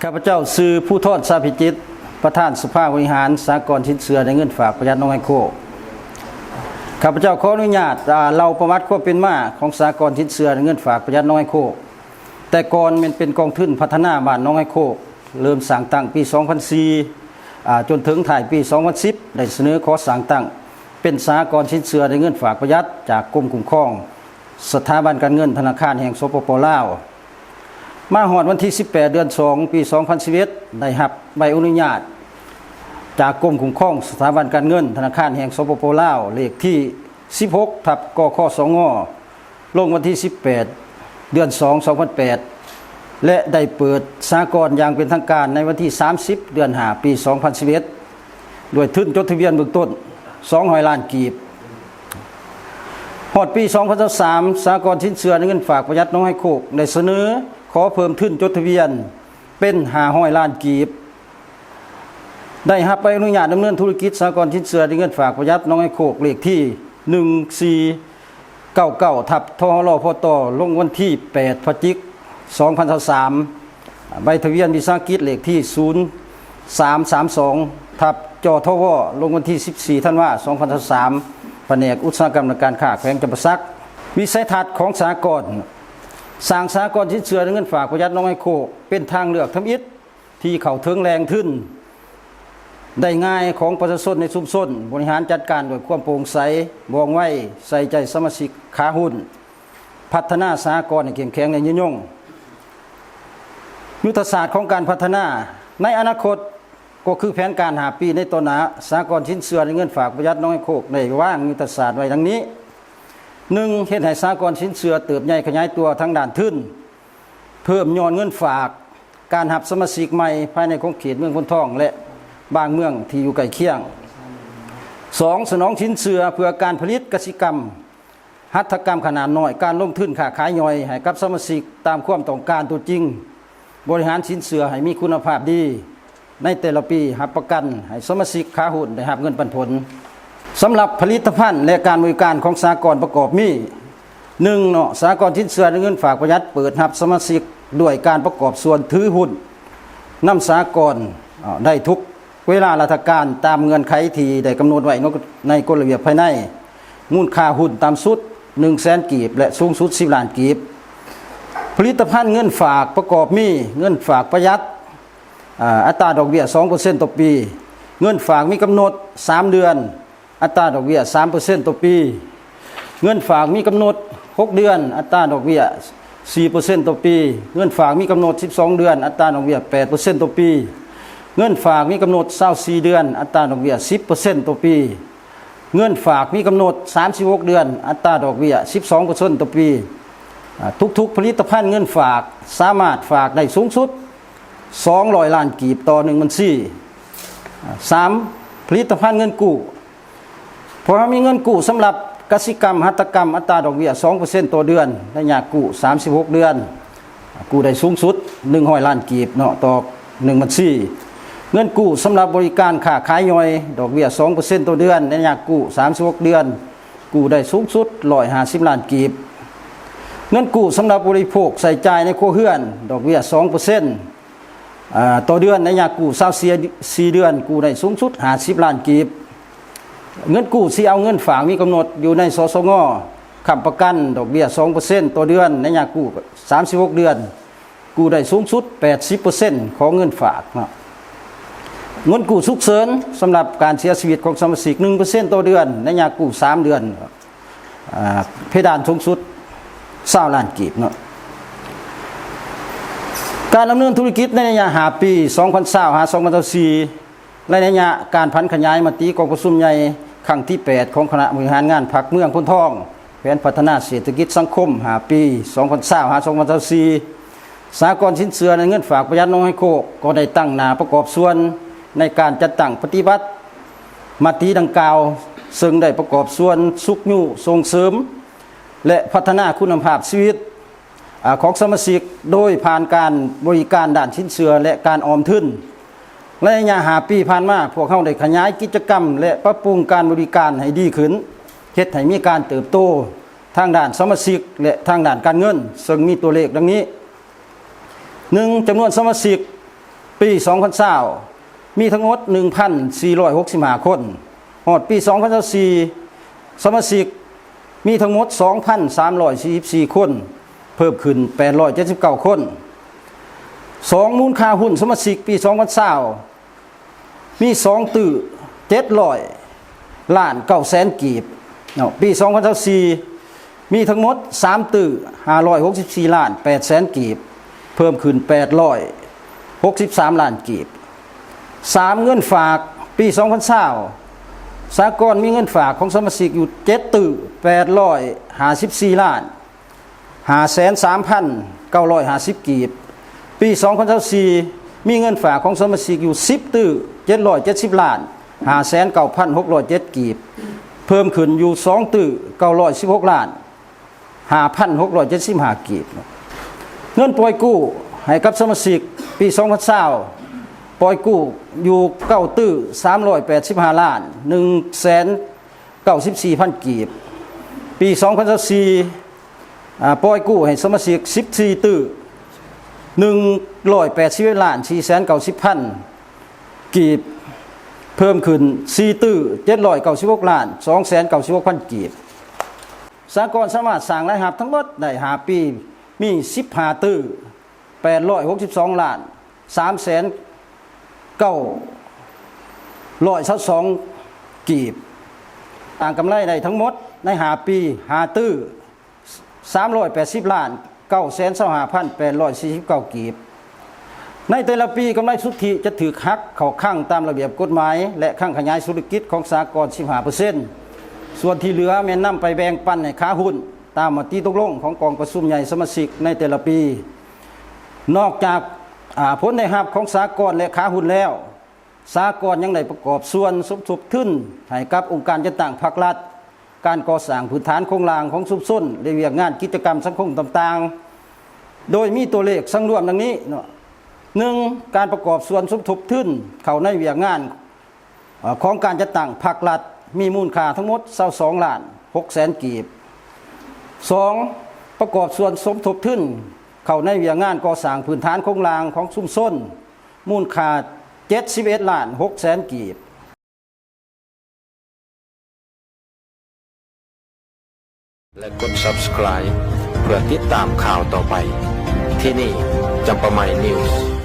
ຂ້າພະເຈົ້າຊື່ ພູທອນ ຊາພິຈິດ, ປະທານສະພາບໍລິຫານສະຫະກອນສິນເຊື່ອ ແລະ ເງິນຝາກປະຢັດໜອງໄຮໂຄກ. ຂ້າພະເຈົ້າຂໍອະນຸຍາດ ອາ ເລົ່າປະຫວັດຄວາມເປັນມາຂອງສະຫະກອນສິນເຊື່ອ ແລະ ເງິນຝາກປະຢັດໜອງໄຮໂຄກ. ແຕ່ກ່ອນແມ່ນເປັນກອງທຶນພັດທະນາບ້ານໜອງໄຮໂຄກ, ເລີ່ມສ້າງຕັ້ງປີສອງພັນສີ່ ອາ ຈົນເຖິງທ້າຍປີສອງພັນສິບ ໄດ້ສະເໜີຂໍສ້າງຕັ້ງເປັນສະຫະກອນສິນເຊື່ອ ແລະ ເງິນຝາກປະຢັດ ຈາກກົມຄຸ້ມຄອງສະຖາບັນການເງິນທະນາຄານແຫ່ງ ສປປ ລາວ. ມາຮອດວັນທີສິບແປດ ເດືອນສອງ ປີສອງພັນສິບເອັດ ໄດ້ຮັບໃບອະນຸຍາດຈາກກົມຄຸ້ມຄອງສະຖາບັນການເງິນທະນາຄານແຫ່ງ ສປປ ລາວ ເລກທີສິບຫົກ ທັບ ກຂສງ ລົງວັນທີສິບແປດ ເດືອນສອງ ສອງພັນແປດ ແລະ ໄດ້ເປີດສະຫະກອນຢ່າງເປັນທາງການໃນວັນທີສາມສິບ ເດືອນຫ້າ ປີສອງພັນສິບເອັດ ດ້ວຍທຶນຈົດທະບຽນເບື້ອງຕົ້ນສອງຮ້ອຍລ້ານກີບ. ຮອດປີສອງພັນຊາວສາມ ສະຫະກອນສິນເຊື່ອ ແລະ ເງິນຝາກປະຢັດໜອງໄຮໂຄກ ໄດ້ສະເໜີຂໍເພີ່ມທຶນຈົດທະບຽນເປັນຫ້າຮ້ອຍລ້ານກີບ. ໄດ້ຮັບໃບອະນຸຍາດດຳເນີນທຸລະກິດສະຫະກອນສິນເຊື່ອ ແລະ ເງິນຝາກປະຢັດໜອງໄຮໂຄກ ເລກທີໜຶ່ງສີ່ເກົ້າເກົ້າ ທັບ ທຮລ ພຕ ລົງວັນທີແປດ ພະຈິກ ສອງພັນຊາວສາມ, ໃບທະບຽນວິສາຫະກິດເລກທີສູນສາມສາມສອງ ທັບ ຈທວ ລົງວັນທີສິບສີ່ ທັນວາ ສອງພັນຊາວສາມ, ພະແນກອຸດສາຫະກຳ ແລະ ການຄ້າ ແຂວງຈຳປາສັກ. ວິໄສທັດຂອງສະຫະກອນ: ສ້າງສະຫະກອນສິນເຊື່ອ ແລະ ເງິນຝາກປະຢັດໜອງໄຮໂຄກ ເປັນທາງເລືອກທຳອິດ ທີ່ເຂົ້າເຖິງແຫຼ່ງທຶນໄດ້ງ່າຍຂອງປະຊາຊົນໃນຊຸມຊົນ, ບໍລິຫານຈັດການດ້ວຍຄວາມໂປ່ງໃສ, ວ່ອງໄວ, ໃສ່ໃຈສະມາຊິກຂາຫຸ້ນ, ພັດທະນາສະຫະກອນໃຫ້ເຂັ້ມແຂງ ແລະ ຍືນຍົງ. ຍຸດທະສາດຂອງການພັດທະນາໃນອະນາຄົດ ກໍຄືແຜນການຫ້າປີໃນຕໍ່ໜ້າ, ສະຫະກອນສິນເຊື່ອ ແລະ ເງິນຝາກປະຢັດໜອງໄຮໂຄກ ໄດ້ວາງຍຸດທະສາດໄວ້ດັ່ງນີ້: ໜຶ່ງ, ເຮັດໃຫ້ສະຫະກອນສິນເຊື່ອເຕີບໃຫຍ່ຂະຫຍາຍຕົວທາງດ້ານທຶນ, ເພີ່ມຍອດເງິນຝາກ, ການຮັບສະມາຊິກໃໝ່ພາຍໃນຂົງເຂດເມືອງໂພນທອງ ແລະ ບາງເມືອງທີ່ຢູ່ໃກ້ຄຽງ. ສອງ, ສະໜອງສິນເຊື່ອເພື່ອການຜະລິດກະສິກຳ, ຫັດຖະກຳຂະໜາດນ້ອຍ, ການລົງທຶນຄ້າຂາຍຍ່ອຍໃຫ້ກັບສະມາຊິກຕາມຄວາມຕ້ອງການຕົວຈິງ, ບໍລິຫານສິນເຊື່ອໃຫ້ມີຄຸນນະພາບດີ, ໃນແຕ່ລະປີຮັບປະກັນໃຫ້ສະມາຊິກຂາຫຸ້ນໄດ້ຮັບເງິນປັນຜົນ. ສຳລັບຜະລິດຕະພັນ ແລະ ການບໍລິການຂອງສະຫະກອນປະກອບມີ: ໜຶ່ງເນາະ, ສະຫະກອນສິນເຊື່ອ ແລະ ເງິນຝາກປະຢັດເປີດຮັບສະມາຊິກດ້ວຍການປະກອບສ່ວນຖືຫຸ້ນນຳສະຫະກອນ ເອີ ໄດ້ທຸກເວລາລາຊະການ ຕາມເງື່ອນໄຂທີ່ໄດ້ກຳນົດໄວ້ໃນກົດລະບຽບພາຍໃນ, ມູນຄ່າຫຸ້ນຕ່ຳສຸດໜຶ່ງແສນກີບ ແລະ ສູງສຸດສິບລ້ານກີບ. ຜະລິດຕະພັນເງິນຝາກປະກອບມີ: ເງິນຝາກປະຢັດ ອາ ອັດຕາດອກເບ້ຍສອງເປີເຊັນຕໍ່ປີ, ເງິນຝາກມີກຳນົດສາມເດືອນ, ອັດຕາດອກເບ້ຍສາມເປີເຊັນຕໍ່ປີ, ເງິນຝາກມີກຳນົດຫົກເດືອນ, ອັດຕາດອກເບ້ຍສີ່ເປີເຊັນຕໍ່ປີ, ເງິນຝາກມີກຳນົດສິບສອງເດືອນ, ອັດຕາດອກເບ້ຍແປດເປີເຊັນຕໍ່ປີ, ເງິນຝາກມີກຳນົດຊາວສີ່ເດືອນ, ອັດຕາດອກເບ້ຍສິບເປີເຊັນຕໍ່ປີ, ເງິນຝາກມີກຳນົດສາມສິບຫົກເດືອນ, ອັດຕາດອກເບ້ຍສິບສອງເປີເຊັນຕໍ່ປີ. ອາ ທຸກໆຜະລິດຕະພັນເງິນຝາກສາມາດຝາກໄດ້ສູງສຸດສອງຮ້ອຍລ້ານກີບຕໍ່ໜຶ່ງບັນຊີ. ອາ ສາມ, ຜະລິດຕະພັນເງິນກູ້. ພວກເຮົາມີເງິນກູ້ສຳລັບກະສິກຳ, ຫັດຖະກຳ, ອັດຕາດອກເບ້ຍສອງເປີເຊັນຕໍ່ເດືອນ, ໄລຍະກູ້ສາມສິບຫົກເດືອນ, ກູ້ໄດ້ສູງສຸດໜຶ່ງຮ້ອຍລ້ານກີບເນາະ ຕໍ່ໜຶ່ງບັນຊີ. ເງິນກູ້ສຳລັບບໍລິການຄ້າຂາຍຍ່ອຍ, ດອກເບ້ຍສອງເປີເຊັນຕໍ່ເດືອນ, ໄລຍະກູ້ສາມສິບຫົກເດືອນ, ກູ້ໄດ້ສູງສຸດຮ້ອຍຫ້າສິບລ້ານກີບ. ເງິນກູ້ສຳລັບບໍລິໂພກໃຊ້ຈ່າຍໃນຄົວເຮືອນ, ດອກເບ້ຍສອງເປີເຊັນ ອາ ຕໍ່ເດືອນ, ໄລຍະກູ້ຊາວສີ່ເດືອນ, ກູ້ໄດ້ສູງສຸດຫ້າສິບລ້ານກີບ. ເງິນກູ້ທີ່ເອົາເງິນຝາກມີກຳນົດຢູ່ໃນ ສສງ ຄ້ຳປະກັນ, ດອກເບ້ຍສອງເປີເຊັນຕໍ່ເດືອນ, ໄລຍະກູ້ສາມສິບຫົກເດືອນ, ກູ້ໄດ້ສູງສຸດແປດສິບເປີເຊັນຂອງເງິນຝາກເນາະ. ເງິນກູ້ສຸກເສີນສຳລັບການເສຍຊີວິດຂອງສະມາຊິກ ໜຶ່ງເປີເຊັນຕໍ່ເດືອນ, ໄລຍະກູ້ສາມເດືອນ, ອາ ເພດານສູງສຸດຊາວລ້ານກີບເນາະ. ການດຳເນີນທຸລະກິດໃນໄລຍະຫ້າປີ ສອງພັນຊາວ ຫາ ສອງພັນຊາວສີ່ ແລະ ໄລຍະການຜັນຂະຫຍາຍມະຕິກອງປະຊຸມໃຫຍ່ຄັ້ງທີແປດ ຂອງຄະນະບໍລິຫານງານພັກເມືອງໂພນທອງ ແຜນພັດທະນາເສດຖະກິດສັງຄົມຫ້າປີ ສອງພັນຊາວ ຫາ ສອງພັນຊາວສີ່ ສະຫະກອນສິນເຊື່ອ ແລະ ເງິນຝາກປະຢັດໜອງໄຮໂຄກ ກໍໄດ້ຕັ້ງໜ້າປະກອບສ່ວນໃນການຈັດຕັ້ງປະຕິບັດມະຕິດັ່ງກ່າວ, ເຊິ່ງໄດ້ປະກອບສ່ວນຊຸກຍູ້ສົ່ງເສີມ ແລະ ພັດທະນາຄຸນນະພາບຊີວິດ ອາ ຂອງສະມາຊິກ ໂດຍຜ່ານການບໍລິການດ້ານສິນເຊື່ອ ແລະ ການອອມທຶນ. ໃນໄລຍະຫ້າປີຜ່ານມາ, ພວກເຮົາໄດ້ຂະຫຍາຍກິດຈະກຳ ແລະ ປັບປຸງການບໍລິການໃຫ້ດີຂຶ້ນ, ເຮັດໃຫ້ມີການເຕີບໂຕທາງດ້ານສະມາຊິກ ແລະ ທາງດ້ານການເງິນ, ເຊິ່ງມີຕົວເລກດັ່ງນີ້: ໜຶ່ງ, ຈຳນວນສະມາຊິກ ປີສອງພັນຊາວ ມີທັງໝົດ ໜຶ່ງພັນສີ່ຮ້ອຍຫົກສິບຫ້າຄົນ, ຮອດປີສອງພັນຊາວສີ່ ສະມາຊິກມີທັງໝົດ ສອງພັນສາມຮ້ອຍສີ່ສິບສີ່ຄົນ, ເພີ່ມຂຶ້ນແປດຮ້ອຍເຈັດສິບເກົ້າຄົນ. ສອງ ມູນຄ່າຫຸ້ນສະມາຊິກປີສອງພັນຊາວ ມີສອງຕື້ເຈັດຮ້ອຍລ້ານເກົ້າແສນກີບເນາະ, ປີສອງພັນຊາວສີ່ ມີທັງໝົດ ສາມຕື້ຫ້າຮ້ອຍຫົກສິບສີ່ລ້ານແປດແສນກີບ, ເພີ່ມຂຶ້ນແປດຮ້ອຍຫົກສິບສາມລ້ານກີບ. ສາມ ເງິນຝາກ ປີສອງພັນຊາວ ສາກອນມີເງິນຝາກຂອງສະມາຊິກຢູ່ ເຈັດຕື້ແປດຮ້ອຍຫ້າສິບສີ່ລ້ານ ຫ້າແສນສາມພັນເກົ້າຮ້ອຍຫ້າສິບກີບ. ປີສອງພັນຊາວສີ່ ມີເງິນຝາກຂອງສະມາຊິກຢູ່ ສິບຕື້ເຈັດຮ້ອຍເຈັດສິບລ້ານຫ້າແສນເກົ້າພັນຫົກຮ້ອຍເຈັດກີບ, ເພີ່ມຂຶ້ນຢູ່ ສອງຕື້ເກົ້າຮ້ອຍສິບຫົກລ້ານຫ້າພັນຫົກຮ້ອຍເຈັດສິບຫ້າກີບ. ເງິນປ່ອຍກູ້ໃຫ້ກັບສະມາຊິກ ປີສອງພັນຊາວ ປ່ອຍກູ້ຢູ່ ເກົ້າຕື້ສາມຮ້ອຍແປດສິບຫ້າລ້ານໜຶ່ງແສນເກົ້າສິບສີ່ພັນກີບ. ປີສອງພັນຊາວສີ່ ອາ ປ່ອຍກູ້ໃຫ້ສະມາຊິກ ສິບສີ່ຕື້ໜຶ່ງຮ້ອຍແປດສິບເອັດລ້ານສີ່ແສນເກົ້າສິບພັນກີບ, ເພີ່ມຂຶ້ນ ສີ່ຕື້ເຈັດຮ້ອຍເກົ້າສິບຫົກລ້ານສອງແສນເກົ້າສິບຫົກພັນກີບ. ສາກອນສາມາດສ້າງລາຍຮັບທັງໝົດໄດ້ຫ້າປີ ມີ ສິບຫ້າຕື້ແປດຮ້ອຍຫົກສິບສອງລ້ານສາມແສນເກົ້າຮ້ອຍຊາວສອງກີບ, ສ້າງກຳໄລໄດ້ທັງໝົດໃນຫ້າປີ ຫ້າຕື້ ສາມຮ້ອຍແປດສິບລ້ານເກົ້າແສນຊາວຫ້າພັນແປດຮ້ອຍສີ່ສິບເກົ້າກີບ. ໃນແຕ່ລະປີ ກຳໄລສຸດທິຈະຖືກຫັກເຂົ້າຄັງຕາມລະບຽບກົດໝາຍ ແລະ ຄັງຂະຫຍາຍທຸລະກິດຂອງສາກອນ ສິບຫ້າເປີເຊັນ, ສ່ວນທີ່ເຫຼືອແມ່ນນຳໄປແບ່ງປັນໃຫ້ຂາຫຸ້ນ ຕາມມະຕິຕົກລົງຂອງກອງປະຊຸມໃຫຍ່ສະມາຊິກໃນແຕ່ລະປີ. ນອກຈາກ ອາ ຜົນໄດ້ຮັບຂອງສາກອນ ແລະ ຂາຫຸ້ນແລ້ວ, ສາກອນຍັງໄດ້ປະກອບສ່ວນສົມທົບທຶນໃຫ້ກັບອົງການຈັດຕັ້ງພາກລັດ, ການກໍ່ສ້າງພື້ນຖານໂຄງລ່າງຂອງຊຸມຊົນ ແລະ ວຽກງານກິດຈະກຳສັງຄົມຕ່າງໆ ໂດຍມີຕົວເລກສັງລວມດັ່ງນີ້ເນາະ. ໜຶ່ງ ການປະກອບສ່ວນສົມທົບທຶນເຂົ້າໃນວຽກງານ ເອີ ຂອງການຈັດຕັ້ງພາກລັດ ມີມູນຄ່າທັງໝົດ ຊາວສອງລ້ານຫົກແສນກີບ. ສອງ ປະກອບສ່ວນສົມທົບທຶນເຂົ້າໃນວຽກງານກໍ່ສ້າງພື້ນຖານໂຄງລ່າງຂອງຊຸມຊົນ ມູນຄ່າ ເຈັດສິບເອັດລ້ານຫົກແສນກີບ. ແລະ ກົດ Subscribe ເພື່ອຕິດຕາມຂ່າວຕໍ່ໄປ. ທີ່ນີ້ ຈຳປາໃໝ່ News.